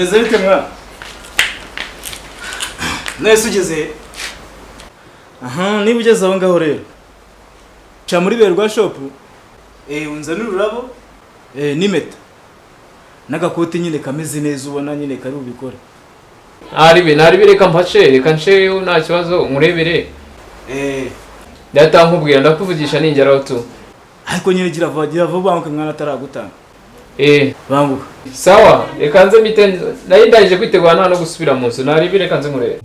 Bimeze bite mwa? Nese ugeze he? Aha, niba ugeze aho ngaho rero, ca muri Berwa Shop, unzanire ururabo n'impeta n'agakoti nyine kameze neza, ubona nyine kari bubikore. Ntaribi, ntaribi, reka mpace, reka nceyo, nta kibazo, nkurebere. Ndahita nkubwira, ndakuvugisha ningeraho tu. Ariko nyine gira vuba, gira vuba, banguka mwana ataragutanga. Banguka. Sawa, reka nze mpite, nari ndangije kwitegura nta no gusubira mu nzu. Ntaribi, reka nze nkurebe.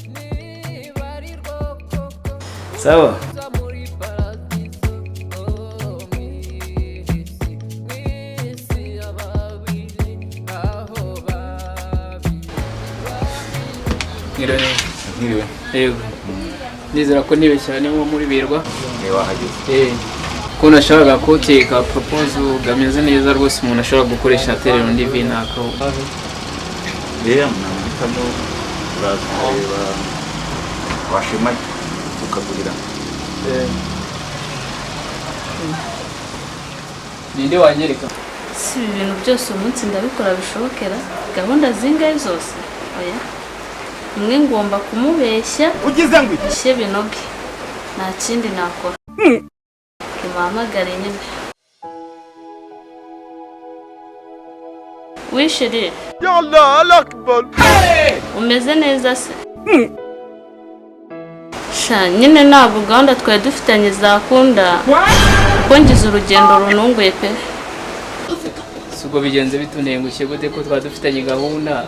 Sawa. Mwiriwe neza? Mwiriwe. Yego, ndizera ko nibeshya niba muri Birwa. Wahageze. Ko nashakaga koteka propose gameze neza rwose, umuntu ashobora gukoresha aterera undi vinaka. Rero nahitamo, uraza ukareba, washima ukagurira. Ninde wanyereka? Si ibi bintu byose uyu munsi ndabikora bishobokera? Gahunda zingahe zose? Oya, imwe ngomba kumubeshya. Ugize ngo iki? Bishye binoge, nta kindi nakora, nimuhamagare nyine. Wishiri, umeze neza se? Sha nyine ntabwo gahunda twari dufitanye zakunda, kuko ngize urugendo rununguye pe. Si ubwo bigenze bitunengushye gute ko twaba dufitanye gahunda?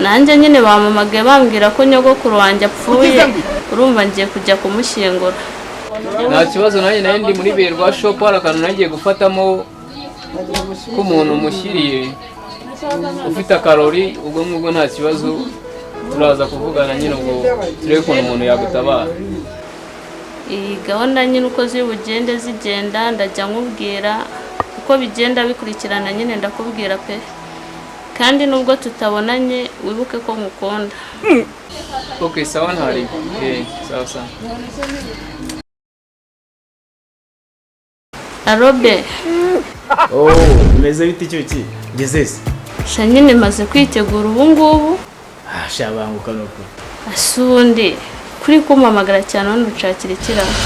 Nanjye nyine bampamagaye bambwira ko nyogokuru wanjye apfuye, urumva ngiye kujya kumushyingura. Nta kibazo, nanjye nari ndi muri Berwa Shop, hari akantu nagiye gufatamo k'umuntu mushyiriye ufite akarori. Ubwo ngubwo nta kibazo, turaza kuvugana nyine, ubwo turebe ukuntu umuntu yagutabara. Iyi gahunda nyine uko ziri bugende zigenda, ndajya nkubwira uko bigenda bikurikirana nyine, ndakubwira pe. Kandi nubwo tutabonanye, wibuke ko nkukunda. Ok, sawa, ntari sawa sawa. Arobe. Oh, bimeze bite icyuki? Ugeze se? Sha nyine maze kwitegura ubu ngubu. Ah, sha banguka nukuri. Ese ubundi kuri kumpamagara cyane ubundi unshakira ikirago?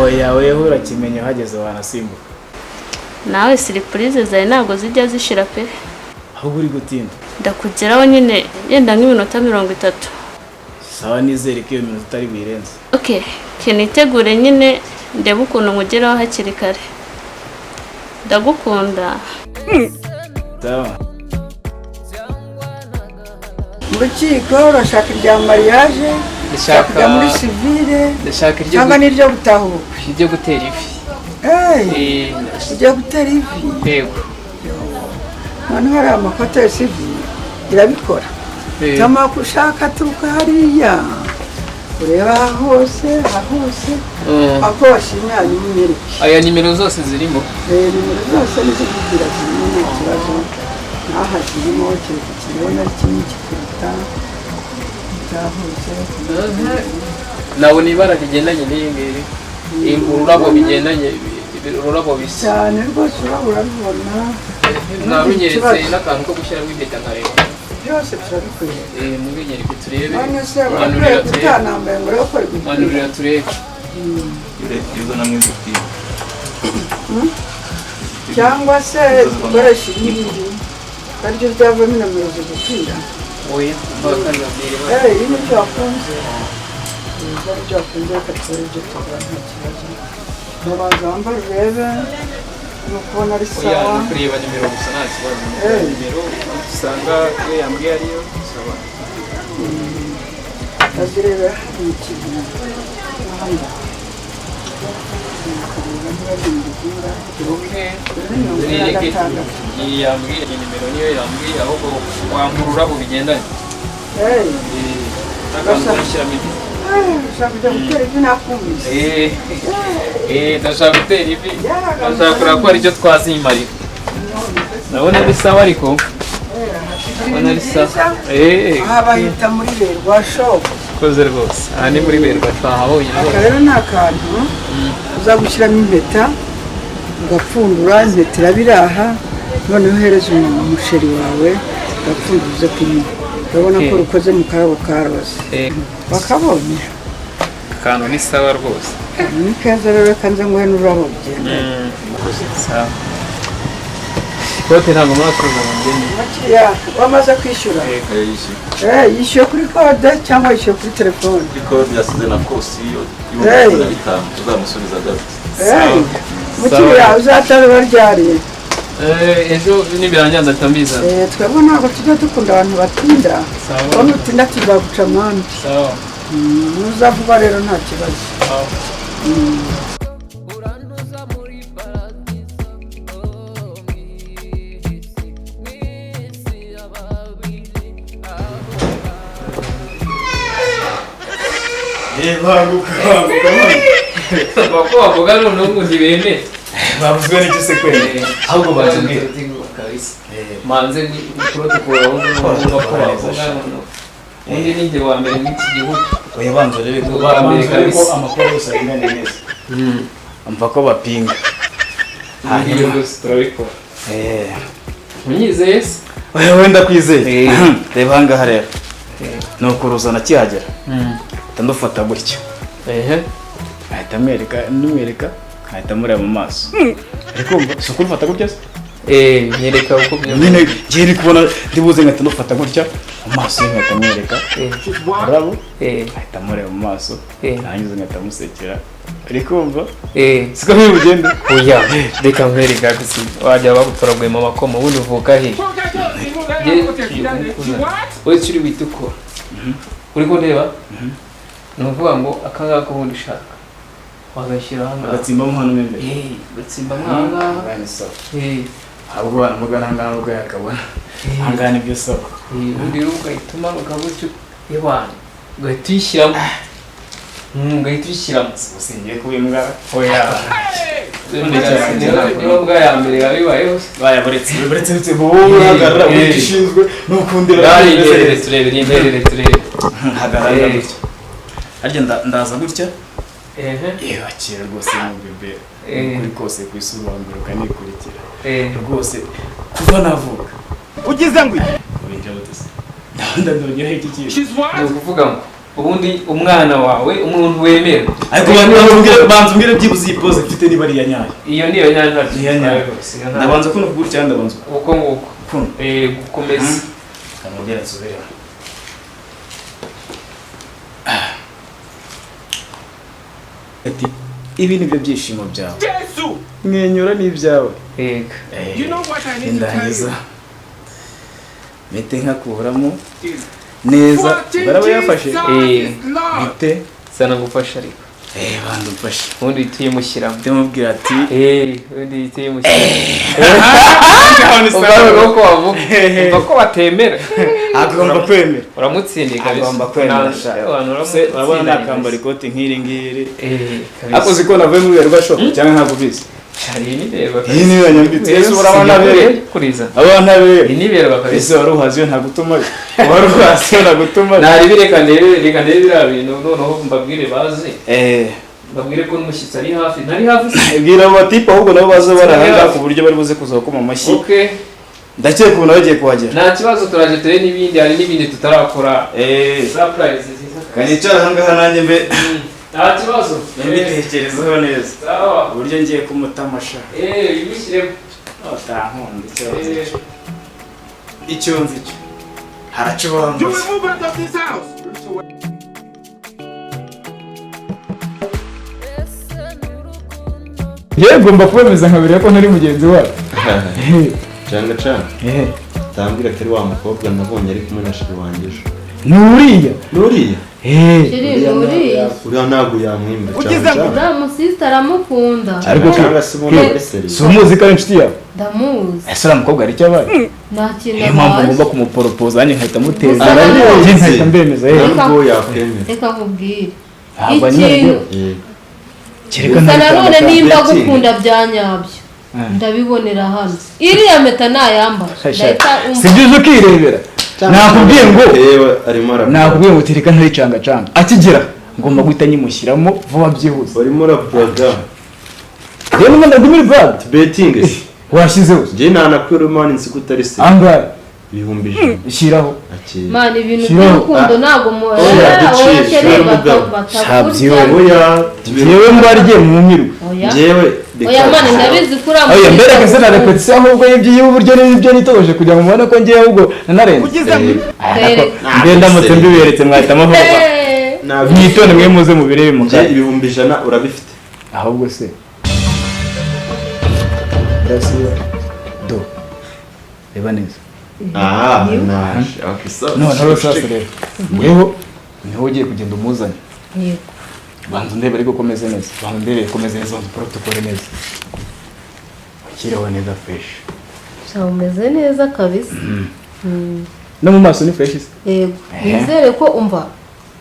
Oya, weho urakimenya, uhageze wanasimbuka. Nawe surprise zawe ntabwo zijya zishira pe. Ahubwo uri gutinda. Ndakugeraho nyine yenda nk'iminota 30. Sawa, nizere ko iyo minota utari buyirenze. Ok, kinitegure nyine ndebe ukuntu nkugeraho hakiri kare. Ndagukunda. Sawa. Mu rukiko urashaka irya mariage, Ndashaka kujya muri civil Ndashaka iryo cyangwa n'iryo gutaha ubukwe? Iryo gutera ivi. Hey, ugiye gutera ivi? Yego. Noneho hari amakote ya civil irabikora. Tama ushaka turuka hariya ureba aha hose, aha hose, ako washimye hanyuma unyereke. Aya nimero zose zirimo? Nimero zose nizikubwira zirimo, nta kibazo. N'aha zirimo, kereka kirabona ari kimwe kikuruta cyahuse. Nabona ibara rigendanye n'iyi ngiyi. Ururabo bigendanye, ururabo bisa. Cyane rwose, uraba urabibona. Mwabinyeretse n'akantu ko gushyiramo impeta nkareba. Byose turabikorera. Mubinyereke turebe. None se Manurira urakwiye turebe. kutanambaye ngo urebe ko rigukwira? Manurira turebe. Iyo namwe zikwiye. Cyangwa se dukoresha irindi naryo ryavamo inomero zigukwira? Oya, bakazabwira. Iri nibyo wakunze. Ibyo nibyo wakunze, reka tubare ibyo tugura, nta kibazo. Urabanza wambare urebe ni ukubona ari Oya, sawa. ni kureba nimero gusa, nta kibazo. Nimero usanga iyo yambwiye ariyo, sawa. Bazirebera hano mu kintu aha ngaha, ukareba niba ari zingahe. Okay. 46. Iyi yambwiye, iyi nimero niyo yambwiye, ahubwo wampa ururabo bigendanye. N'akantu ko gushyiramo impeta. Ushaka kujya gutera ivi, nakumvise. Ndashaka gutera ivi, ndashaka kureba ko hari icyo twazimarira. Ndabona ari sawa, ariko ndabona ari sawa. Aha bahita muri Berwa Shop. Koze rwose, aha ni muri Berwa, twahabonye Aka rwose. rero ni akantu uza gushyiramo impeta, ugapfundura impeta iraba iri aha, noneho uhereza umuntu umusheri wawe. Gapfunduze kunywa, urabona ko rukoze mu karabo ka roze. Bakabonye. Akantu ni sawa rwose. Ni keza rero, reka nze nguhe n'ururabo ugenda. Sawa. Ikote ntabwo murakuza ngo ngende. Abakiriya bamaze kwishyura. Yishyuye kuri kode cyangwa yishyuye kuri telefone? Kuri kode, yasize na caution Hey. 15,000 tuzamusubiza agarutse. Mukiriya, uzatabe ryari? Ejo nibirangira ndahita mbizana. Twebwe ntabwo tujya dukunda abantu batinda. Sawa. Wowe utinda tuzaguca amande. Sawa. Nuza vuba rero nta kibazo. Sawa. Urantuza muri paradiso, oh, mw'isi, mw'isi y'ababiri aho. Banguka, banguka, banguka. Ko bavuga noneho ngo ntibemere. Babuzwe n'iki se kweli? Ahubwo banza umbwire. Kabisa manze ni protocol aho ngaho ko bavuga noneho undi ni njye wa mbere muri iki gihugu. Oya, banza urebe ko Wa mbere banza urebe ko kabisa. amakuru yose aringaniye neza. Umva ko bapinga. Hanyuma rwose turabikora. Unyizeye se? Oya, wenda kwizeye. Eh. Reba ahangaha rero. Ni ukuruzana akihagera. Ahita ndufata gutya. Ahita amwereka, ndumwereka, ahita amureba mu maso. Ariko umva, si ukurufata gutya se? Nyereka uko byumva. Nyine ngiye ndi kubona ndibuze nkahita ndufata gutya mu maso ye, nkahita amwereka ururabo, ahita amureba mu maso, narangiza nkahita amusekera. Uri kumva? Siko biri bugende? Oya, reka nkwereka gusa wajya bagutoraguye mu makoma. Ubundi uvuka he? Wowe icyo uri buhite ukora, uri kundeba, ni ukuvuga ngo aka ngaka ubundi ushaka wagashyira aha ngaha. Agatsimbamo hano mo imbere. Ugatsimbamo aha ngaha. Ahangaha ni sawa. Ahubwo wanamugana ahangaha nubwo yakabona ahangaha nibyo sawa. Ubundi rero ugahita umanuka gutyo, ewana, ugahita uyishyiramo. Ugahita uyishyiramo. Usingiye kuba imbwa. Oya, niyo mbwa ya mbere yabibayeho se. Bayaburetse, buretse, buretse, wowe urahagarara uburyo ushinzwe n'ukundira. Ngaho turebe, ninderere turebe. Hagarara gutya harya, ndaza gutya. Yewe, akira rwose mu bebe. Ukuri kose ku isi uruhambiro ukanikurikira rwose kuva navuka. Ugize ngo iki? Ubinjira gute se? Ndabona ndongeraho iki kintu. Ni ukuvuga ngo ubundi umwana wawe, umuntu wemera. Ariko banza umbwire byibuze iyi pose mfite niba ari iya nyayo. Iyo niyo nyayo, nta Iya nyayo. rwose, iyo nta- Ndabanza kuno kuguru cyangwa ndabanza uko nguko. Kuno. Gukomeza. Kamubwira nsubiremo. Ati ibi nibyo byishimo byawe, mwenyura ni ibyawe. Yego. Indangiza mpite nkakuramo neza baraba yafashe. Mpite Sana ngufasha ariko. Banza umfashe. Ubundi uhita uyimushyiramo. Ndamubwira ati Ubundi uhita uyimushyiramo. Ubwo ko wavuga, umva ko batemera. Agomba kwemera. Uramutsindiye kabisa. Agomba kwemera. Sha. Se urabona nakambara ikoti nk'iri ngiri? Kabisa. Ariko uzi ko navuye muri Berwa Shop cyangwa ntabwo ubizi? Iyi ni berwa. Iyi niyo yanyambitse. Ese urabona aberewe? Kuriza. Abana be. Iyi ni berwa kabisa. Ese wari uhazi iyo ntagutumayo? Wari uhazi iyo ntagutumayo? Naribi, reka ndebe, reka ndebe biriya bintu noneho mbabwire baze. Mbabwire ko n'umushyitsi ari hafi. Ntari hafi se? Bwira abo batipe ahubwo nabo baze barahanga ku buryo bari buze kuza gukoma amashyi. Okay. Ndakeka ubu nawe bagiye kuhagera. Nta kibazo, turaje turebe n'ibindi, hari n'ibindi tutarakora. Surprise nziza. Kanicara ahangaha nanjye mbe Nta kibazo. mbitekerezeho neza. Sawa. Uburyo ngiye kumutamasha. Bimushyiremo. Utankunda icyo nzi cyo. Icyo nzi cyo. Haracubanguza. You will move out of this house. Yewe, ngomba kubemeza nkabireba ko ntari mugenzi wacu. Canga canga, tambwira atari wa mukobwa nabonye ari kumwe na chéri wanjye ejo. Ni uriya. Ni uriya. Chéri, ni uriya. Uriya ntabwo yamwimba. Canga canga. Uriya musisita aramukunda. Ariko Cyangwa se ubona ari sérieux. Si umuzi ko ari inshuti yawe? Ndamuzi. Ese uriya mukobwa hari icyo abaye? Nta kintu Niyo mpamvu abaye. ngomba kumuporopoza nanjye nkahita muteza. Gusa nanone- Njye nkahita mbemeza yewe. Ntabwo yakwemera. Reka nkubwire Ntabwo anyura ikintu. Kereka Gusa nanone nimba Betting. agukunda bya nyabyo, ndabibonera hano, iriya mpeta nayambara ndahita Si byo, uje ukirebera. Nakubwiye ngo Reba arimo arabura. nakubwiye ngo tereka ntari canga canga. Akigera ngomba guhita nyimushyiramo vuba byihuse. Barimo araburaga. Rero niba ndagumira brad. Betting se. Washyizeho. Njye ntanakwira imana nzi ko utari sérieux. Angahe? 100,000. Shyiraho. Akira. Mana, ibintu Shyiraho. by'urukundo ntabwo mu Oya, ducire, chéri umugabo. batakurya. Oya, Njyewe mbarye mwumirwe. Oya. Njyewe. Oya mana, ndabizi ko uriya Oya, mbereke se na repetition ahubwo y'ibyo y'uburyo n'ibyo nitoje kugira ngo mubone ko ngiye ahubwo nanarenze. Mbe ndamutse mbiberetse mwahita muvuga. Mwitonde mwe muze mubirebe mu Njye 100,000 urabifite. Ahubwo se. Ndasiba. Do. Reba neza. Ah, naje. Okay, so. No, no, sasa rero. Weho niho ugiye kugenda umuzanye. Yego. Banza ndebe ariko komeze neza. Banza ndebe komeze neza, banza protocol neza. Ukireho neza fresh. Sha, umeze neza kabisa. No mu maso ni fresh se. Yego. Nizere ko umva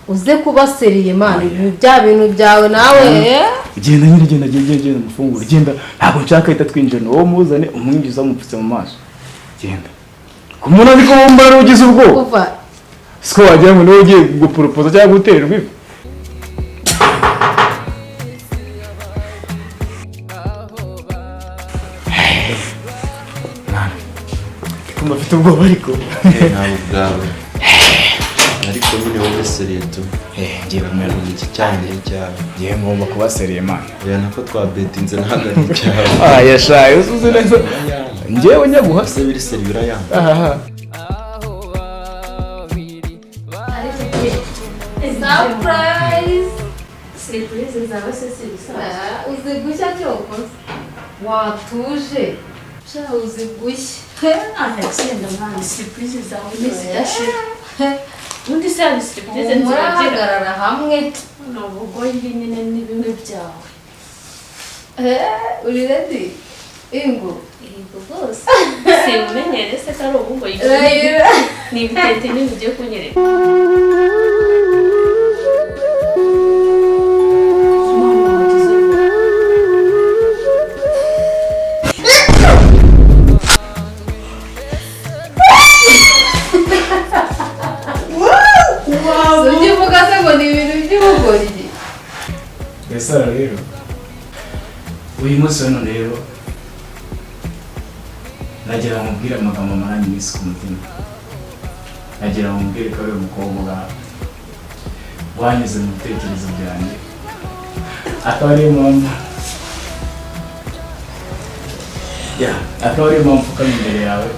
uze kuba sérieux mana, ibi bya bintu byawe nawe. Genda nyine, genda genda genda mufungure, genda, ntabwo nshaka ahita twinjira, wowe muzane umwinjiza mupfutse mu maso. Genda. Kumuna ariko wumva ari ugize ubwoba. Kuva Siko wagira ngo niwe ugiye guporopoza cyangwa gutererwa ivi. Mwana, kumva afite ubwoba ariko. Ntabwo bwawe. Ariko nyine wowe sérieux tu. Ngiye kumera iki cyanjye cyawe. Ngiye ngomba kuba sérieux mana. Oya, nako twabetinze ntabwo ari icyawe. Ah, yashaye usuze neza. Njyewe nyaguha se biri sérieux urayanga. Aha. Surprise. Surprise zaba se si ibisanzwe. Uzi gushya cyokoze. Watuje. Sha, uzi gushya. Aratsinda mwana, surprise zawe ntizidashira. Ubundi se hari surprise nzibagira. Murahagarara hamwe. Ni ubugoyi nyine ni bimwe byawe. Uri ready? Ingo. Yego rwose. Simumenyere se ko ari ubugoyi. Ni ibitete nyine ugiye kunyereka. Ujya uvuga se ngo ni ibintu by'ubugoryi. Gasaro rero, uyu munsi wa none rero nagira ngo mubwire amagambo maranye iminsi ku mutima. Nagira ngo mubwire ko ari umukobwa wanyuze mu bitekerezo byanjye, akaba ariyo mpamvu ya akaba ariyo mpamvu mfukamye imbere yawe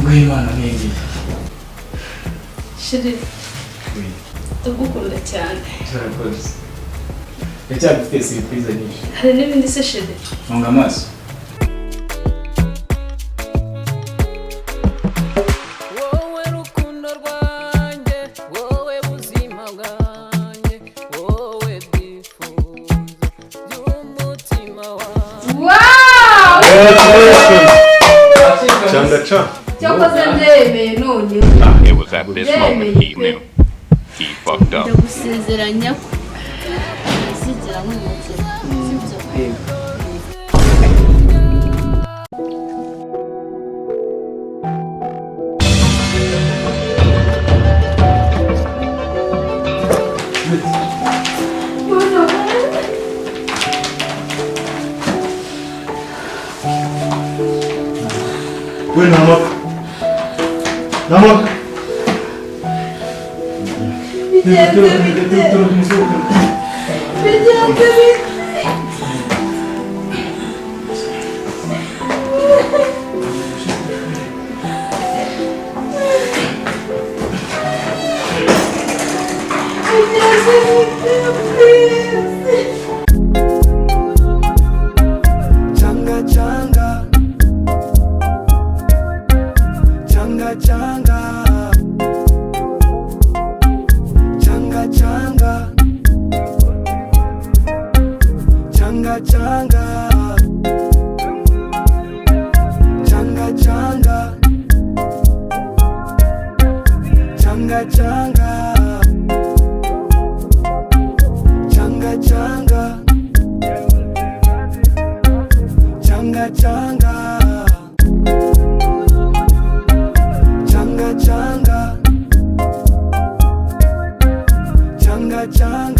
ngo Imana nkingiye. Chéri, ndagukunda cyane. Turakoze. Ndacyagufite surprise nyinshi. Hari n'ibindi se chéri? Funga amaso. Wowe rukundo rwanjye, wowe buzima bwanjye, wowe byifuzo by'umutima wanjye. Wow! Changa cha. Cyokoze ndemeye none. It was at this moment he knew. He fucked up. Ndagusezeranya ko ntazigera nkwibagirwa. Sibyo? We namak. Namak. Bigenze bite? Bigenze bite? Bigenze bite, please? Changa changa. Changa changa. Changa changa. Changa changa. Changa changa. Changa changa. Changa changa. Changa changa. Changa changa. Changa changa.